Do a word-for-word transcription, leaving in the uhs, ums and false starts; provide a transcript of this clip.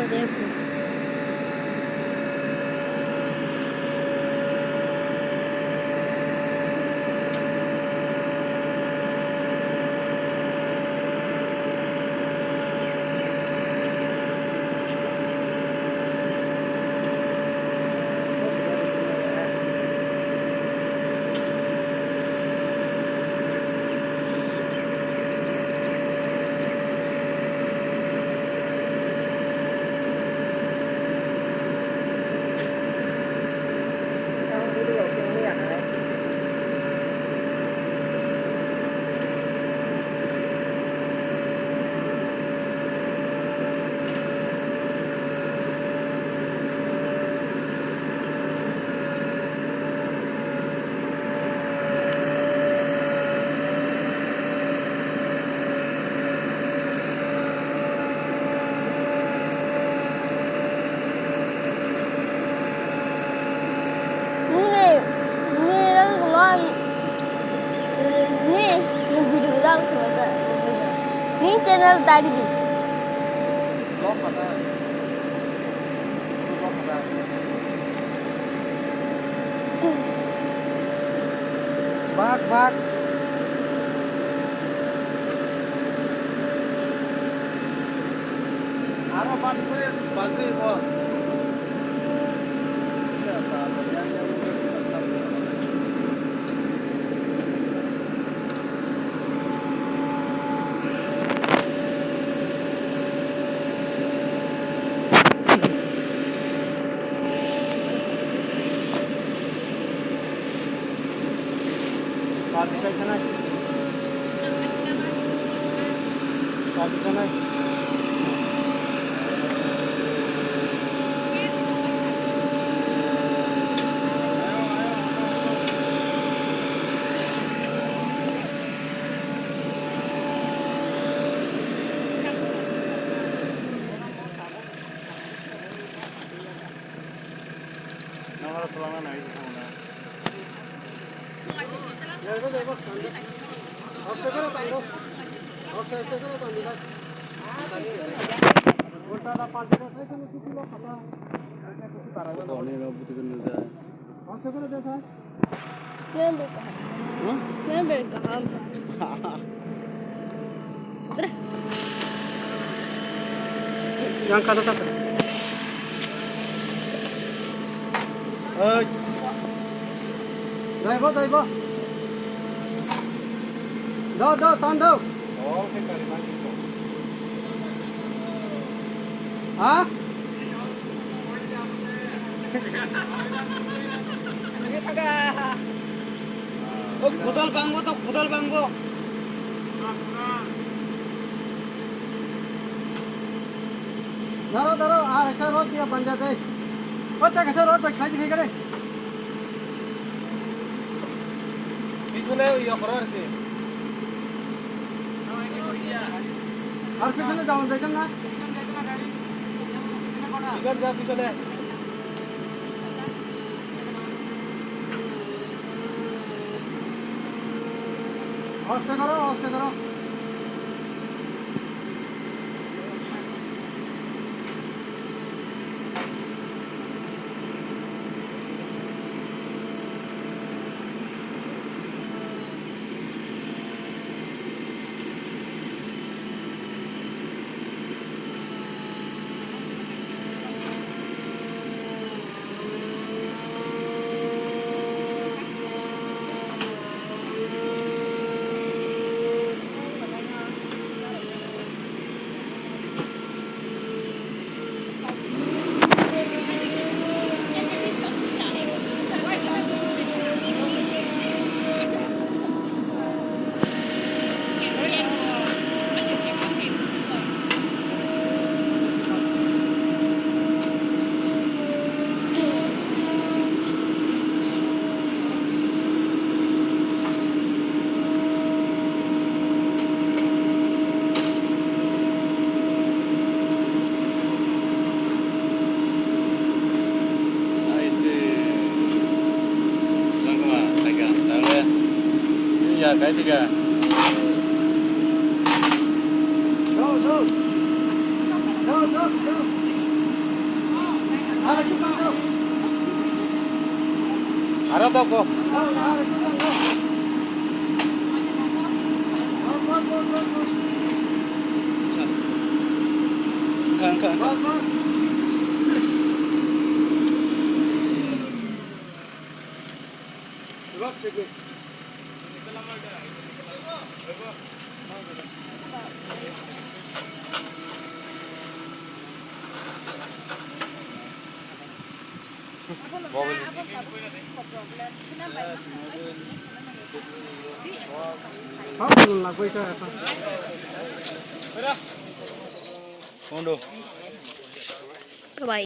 Nini, nini, nini, nini video dal khwlai ba. Nini channel dagi di. Bak, bak. Aro bak kore bak kore bo. Yang kata tak. Oi. Dai bo, dai bo. Do, do, tan do. Ha? Khudal bangbo to, khudal bangbo. Daro, daro, ah, ekta rot dia banja de. Ota kasa rot bai khai khai kare. Pisone oi okoro arki. Ar pisone jabon jaitam na? Pisone ja, pisone. Aste koro, aste koro. Aise. Sangma, taiga, tangwe. Iya, kai tiga. Go, go. Go, go, go. Aro to ko. Engka, engka, engka. Kondo. Bai.